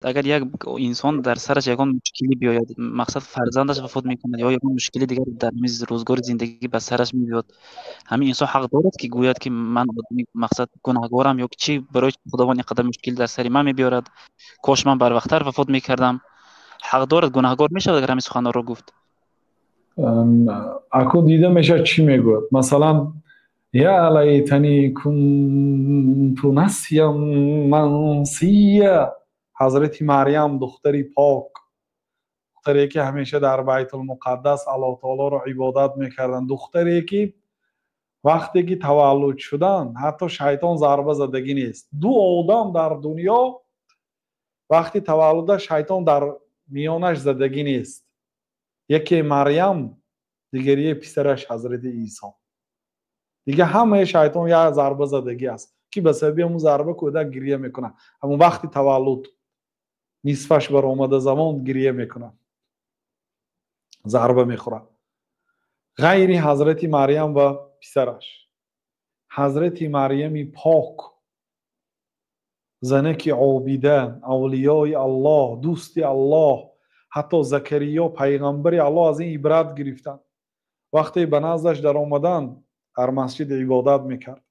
Агар як инсон дар сараш ягон мушкилӣ биёяд, мақсад фарзандаш вафот мекунад ё ягон мушкили дигар дар ҳамин рӯзгори зиндагӣ ба сараш мебиёд, ҳамин инсон ҳақ дорад, ки гӯяд, ки ман одами мақсад гунаҳгорам ё чӣ, барои Худованд ин қадар мушкил дар сари ман мебиёрад, кош ман барвақттар вафот мекардам? Ҳақ дорад, гунаҳгор мешавад, агар ҳамин суханҳоро гуфт? Акун дида мешавад, чӣ мегӯяд. Масалан, я лайтани кунту насиян мансия. Ҳазрати Марьям, духтари пок, духтаре ки ҳамеша дар Байтулмуқаддас Аллоҳ таолоро ибодат мекарданд, духтаре ки вақте ки таваллуд шуданд, ҳатто шайтон зарба задагӣ нест. Ду одам дар дунё вақти таваллуда шайтон дар миёнаш задагӣ нест: яке Марьям, дигарие писараш ҳазрати Исо. Дига ҳамаи шайтон як зарба задагӣ аст, ки ба сабаби ҳамун зарба кӯдак гирья мекунад. Ҳамун вақти таваллуд нисфаш баромада замон гирья мекунад, зарба мехӯрад. Ғайри ҳазрати Марьям ва писараш. Ҳазрати Марьями пок, занаки обида, авлиёи Аллоҳ, дӯсти Аллоҳ, ҳатто Закариё, пайғамбари Аллоҳ, аз ин ибрат гирифтанд. Вақте ба наздаш даромаданд, дар масҷид ибодат мекард,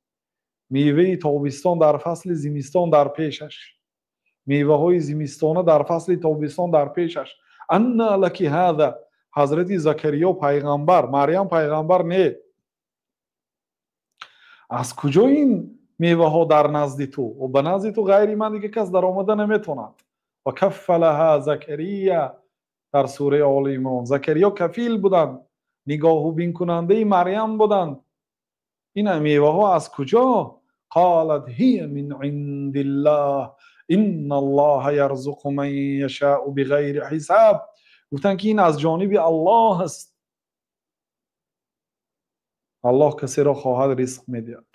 меваи тобистон дар фасли зимистон дар пешаш, меваҳои зимистона дар фасли тобистон дар пешаш. Анна лаки ҳаза? Ҳазрати Закариё пайғамбар, Марьям пайғамбар не, аз куҷо ин меваҳо дар назди ту? Ба назди ту ғайри ман дига кас даромада наметавонад. Ва каффалаҳа Закария, дар сураи Оли Имрон. Закариё кафил буданд, нигоҳубинкунандаи Марьям буданд. Ин меваҳо аз куҷо? Қолат ҳия мин индиллаҳ, инналлоҳа ярзуқу ман яшаъу бигайри ҳисаб. Гуфтанд, ки ин аз ҷониби Аллоҳ аст, Аллоҳ касеро хоҳад ризқ медиҳад.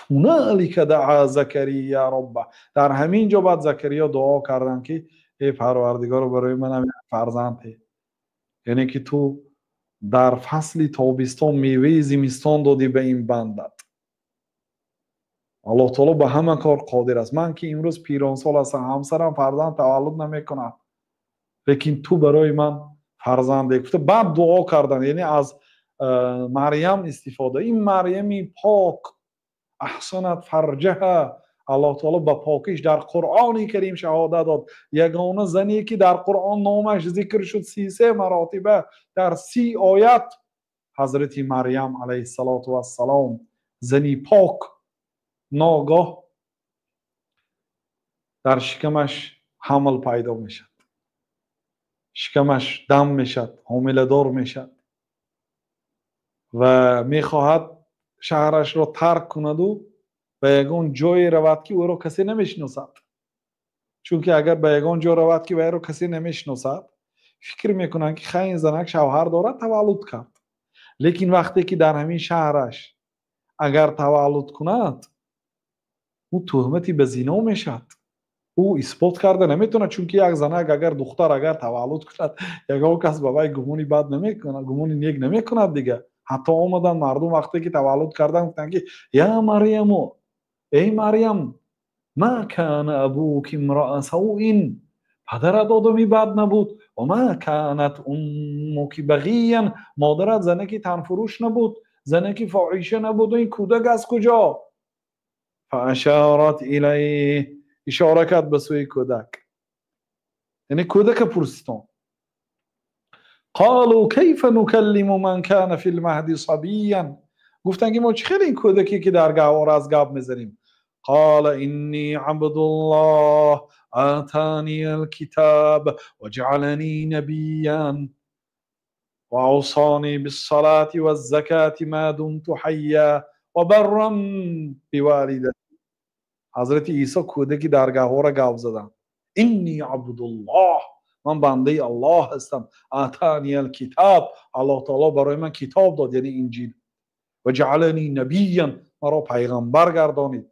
Ҳуналика даъа Закария робба. Дар ҳамин ҷо баъд Закариё дуо карданд, ки эй Парвардигоро, барои манам як фарзанд, яъне ки ту дар фасли тобистон меваи зимистон додӣ ба ин бандат. Аллоҳ таоло ба ҳама кор қодир аст. Ман ки имрӯз пиронсол ҳастам, ҳамсарам фарзанд таваллуд намекунад, лекин ту барои ман фарзанде гуфта, баъд дуо карданд. Яъне аз Марьям истифода. Ин Марьями пок, аҳсанат фарҷаҳа, Аллоҳ таоло ба покиш дар Қуръони Карим шаҳодат дод. Ягона зане ки дар Қуръон номаш зикр шуд 33 маротиба дар 30 оят, ҳазрати Марьям алайҳиссалоту вассалом, зани пок, ногоҳ дар шикамаш ҳамл пайдо мешавад, шикамаш дам мешавад, ҳомиладор мешавад ва мехоҳад шаҳрашро тарк кунаду ба ягон ҷое равад, ки ӯро касе намешиносад. Чунки агар ба ягон ҷо равад, ки вайро касе намешиносад, фикр мекунанд, ки хай, ин занак шавҳар дорад, таваллуд кард. Лекин вақте ки дар ҳамин шаҳраш агар таваллуд кунад, ӯ тӯҳмати ба зино мешавад, ӯ исбот карда наметавонад. Чунки як занак агар духтар агар таваллуд кунад, ягон кас ба вай гумони бад намекунад, гумони нек намекунад дига. Ҳатто омаданд мардум, вақте ки таваллуд карданд, гуфтанд, ки я Марьяму, эй Марьям, ма кана абуки имраа савин, падарат одами бад набуд, ва ма канат уммуки бағиян, модарат занаки танфурӯш набуд, занаки фоҳиша набуд, ин кӯдак аз куҷо? Фаашарат илайҳ, ишора кард ба сӯи кӯдак, яъне кӯдака пурситон. Қолу кайфа нукаллиму ман кана фи лмаҳди сабиян. Гуфтанд, ки мо чӣ хеле ин кӯдаке ки дар гаҳвора аст гап мезанем? Қола инни абдуллоҳ, атани алкитаб ваҷалани набиян ва авсани биссалати ваззакати ма думту ҳайя ва барран бивалидати. Ҳазрати Исо, кӯдаки дар гаҳвора гап заданд: инни абдуллоҳ, ман бандаи Аллоҳ ҳастам, атани алкитаб, Аллоҳ таоло барои ман китоб дод, яъне Инҷил, ва ҷаалани набиян, маро пайғамбар гардонид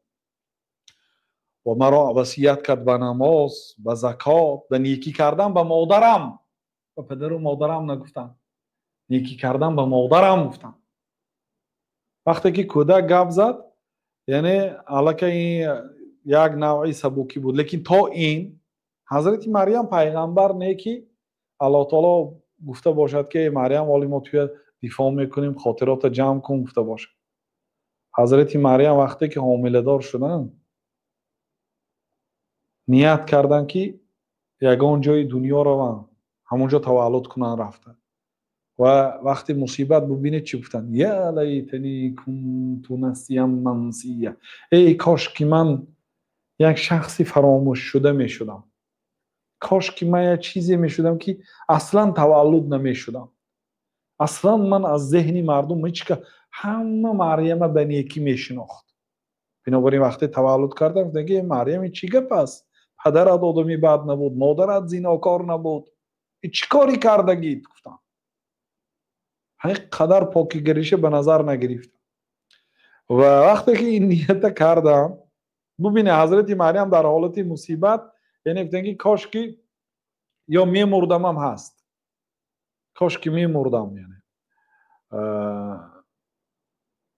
ва маро васият кард ба намоз, ба закот, ба некӣ кардан ба модарам. Ба падару модарам нагуфтам, некӣ кардан ба модарам гуфтам. Вақте ки кӯдак гап зад, яъне аллакай як навъи сабукӣ буд, лекин то ин Ҳазрати Марьям пайғамбар не ки Аллоҳ таоло гуфта бошад ки Марьям, оли мо туя дифоъ мекунем, хотирота ҷамъ кун гуфта бошад. Ҳазрати Марьям вақте ки ҳомиладор шуданд, ният карданд ки ягон ҷои дунё раванд, ҳамонҷо таваллуд кунанд рафта. Ва вақте мусибат бубинед чӣ гуфтанд? Я лайтани кунту насиян мансия. Эй кош ки ман як шахси фаромӯшшуда мешудам. Кош ки ман як чизе мешудам ки аслан таваллуд намешудам. Аслан ман аз зеҳни мардум ҳеҷ ка ҳама Марьяма ба некӣ мешинохт. Бинобар ин вақте таваллуд кардам, гуфтанд ки Марьям чӣ гап аст? Падарат одами бад набуд, модарат зинокор набуд. Чӣ кори кардагид? Гуфтанд. Ҳамин қадар покигариша ба назар нагирифтам. Ва вақте ки ин нията кардам, бубине ҳазрати Марьям дар ҳолати мусибат, яъне гуфтанд ки кош ки ё мемурдамам ҳаст. Кош ки мемурдам, яъне.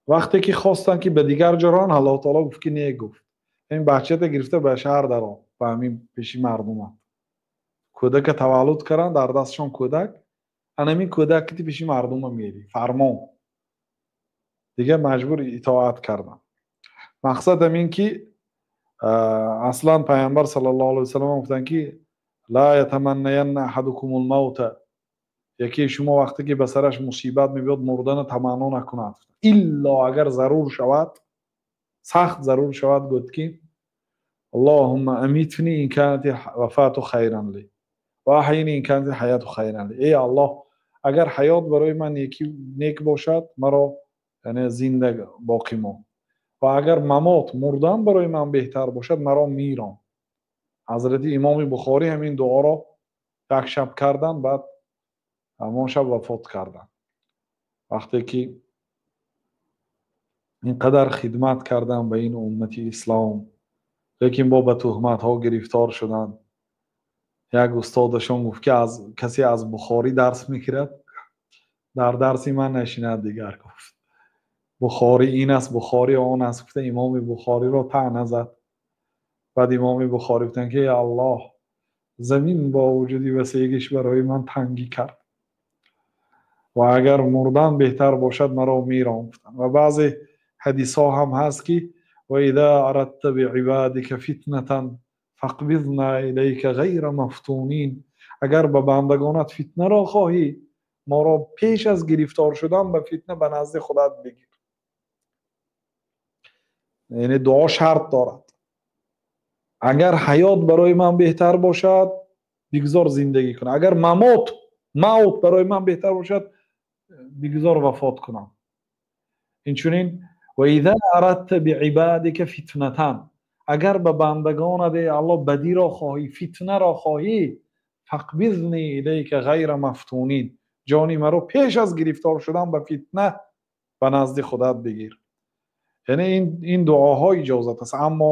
Вақте ки хостанд ки ба дигар ҷо раванд, Аллоҳ таоло гуфт ки не, гуфт. Ин бачата гирифта ба шаҳр даро, ба ҳамин пеши мардумат. Кӯдака таваллуд карданд, дар дастшон кӯдак, анамин кӯдак ки пеши мардума мери, фармон. Дигар маҷбур итоат карданд. Мақсад ҳамин ки аслан пайғамбар саллаллоҳу алайҳи васаллам гуфтанд ки ла ятаманнаянна аҳадукумул мавта, яке шумо вақте ки ба сараш мусибат мебиёд мурдана таманно накунад, илло агар зарур шавад, сахт зарур шавад, гуфт ки аллоҳумма амитни ин канат вафату хайран ли ва аҳйини ин канат ҳаяту хайран ли. Эй Аллоҳ, агар ҳаёт барои ман нек бошад, маро яъне зинда боқӣ мон, ва агар мамот мурдан барои ман беҳтар бошад, маро мирон. Ҳазрати имоми Бухорӣ ҳамин дуоро як шаб карданд, баъд ҳамон шаб вафот карданд. Вақте ки ин қадар хидмат карданд ба ин уммати ислом, лекин бо ба туҳматҳо гирифтор шуданд. Як устодашон гуфт ки аз касе аз Бухорӣ дарс мегирад, дар дарси ман нашинад дигар, гуфт. Бухорӣ ин аст, Бухорӣ он аст, гуфта имоми Бухориро таъна зад. Баъд имоми Бухорӣ гуфтанд ки эй Аллоҳ, замин бо вуҷуди васеъгиш барои ман тангӣ кард ва агар мурдан беҳтар бошад, маро мирон, гуфтанд. Ва баъзе ҳадисҳо ҳам ҳаст ки ва иза арадта биибадика фитнатан фақбизна илайка ғайра мафтунин, агар ба бандагонат фитнаро хоҳӣ, моро пеш аз гирифтор шудан ба фитна ба назди худат бигир. Яъне дуо шарт дорад. Агар ҳаёт барои ман беҳтар бошад, бигзор зиндагӣ кунам. Агар мамот, мавт барои ман беҳтар бошад, бигзор вафот кунам. Инчунин ва иза арадта биибадика фитнатан, агар ба бандагонат эй Аллоҳ бадиро хоҳӣ, фитнаро хоҳӣ, фақбизни илайка ғайра мафтунин, ҷони маро пеш аз гирифтор шудан ба фитна ба назди худат бигир. Яъне ин дуоҳо иҷозат аст. Аммо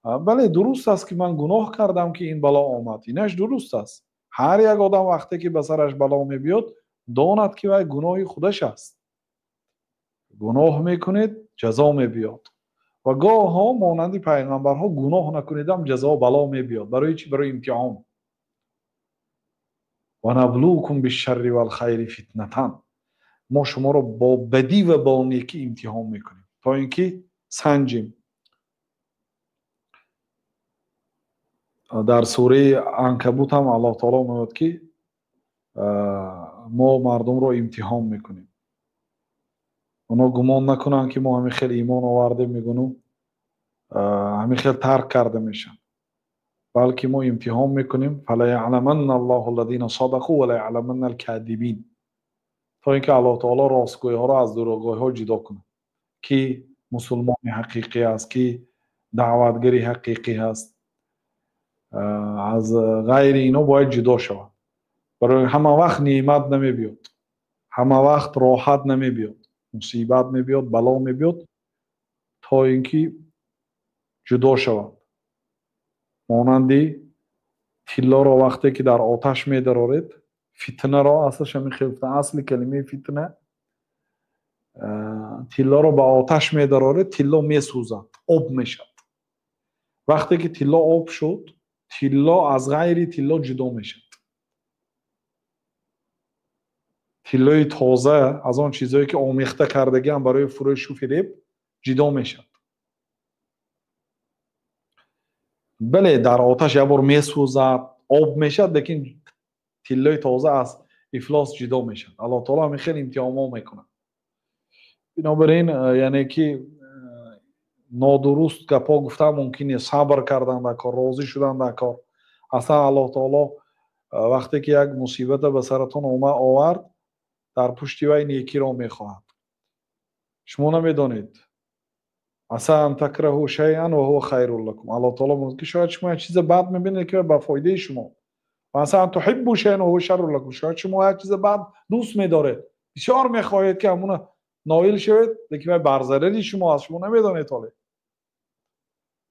бале, дуруст аст ки ман гуноҳ кардам ки ин бало омад, инаш дуруст аст. Ҳар як одам вақте ки ба сараш бало мебиёд, донад ки вай гуноҳи худаш аст. Гуноҳ мекунед, ҷазо мебиёд. Ва гоҳҳо монанди пайғамбарҳо гуноҳ накунедам ҷазо бало мебиёд. Барои чӣ? Барои имтиҳон. Ва наблукум бишшарри валхайри фитнатан, мо шуморо бо бадӣ ва бо некӣ имтиҳон мекунем то ин ки санҷим. Дар сураи Анкабут ҳам Аллоҳ таоло мегӯяд ки мо мардумро имтиҳон мекунем. Оно гумон накунанд ки мо ҳамин хел имон овардем, мегӯну ҳамин хел тарк карда мешаванд, балки мо имтиҳон мекунем. фалаяъламанна аллоҳу аллазина садақу ва лаяъламанна алкадибин, то ин ки Аллоҳ таоло ростгӯйҳоро аз дурӯғгӯйҳо ҷудо кунад, ки мусулмони ҳақиқӣ аст, ки даъватгари ҳақиқӣ аст. Аз ғайри ино бояд ҷудо шавад. Барои ҳама вақт неъмат намебиёд, ҳама вақт роҳат намебиёд, мусибат мебиёд, бало мебиёд, то ин ки ҷудо шавад. Монанди тиллоро вақте ки дар оташ медароред, фитнаро, аслаш ҳамин хел гуфтан, асли калимаи фитна, тиллоро ба оташ медароред, тилло месӯзад, об мешавад. Вақте ки тилло об шуд, Тилло аз ғайри тилло ҷудо мешавад. Тиллои тоза аз он чизҳое ки омехта кардагиам барои фурӯшу фиреб ҷудо мешавад. Бале, дар оташ як бор месӯзад, об мешавад, лекин тиллои тоза аз ифлос ҷудо мешавад. Аллоҳ таоло ҳамин хел имтиҳонҳо мекунад. Бинобар ин, яъне ки нодуруст гапҳо гуфтан мумкин нест. Сабр кардан дар кор, розӣ шудан дар кор. Аслан Аллоҳ таоло вақте ки як мусибата ба саратон овард, дар пушти вай некиро мехоҳад. Шумо намедонед. Аса ан такраҳу шайъан ва ҳува хайрун лакум. Аллоҳ таоло мегӯяд ки шояд шумо як чиза бад мебинед, ки ба фоидаи шумо. Ва аса ан туҳиббу шайъан ва ҳува шаррун лакум. Шояд шумо як чиза бад дӯст медоред, бисёр мехоҳед ки ҳамуна ноил шавед, лекин вай бар зарари шумо аст, шумо намедонед ҳоле.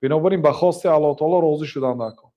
Бинобар ин ба хости Аллоҳ таоло розӣ шудан дар кор.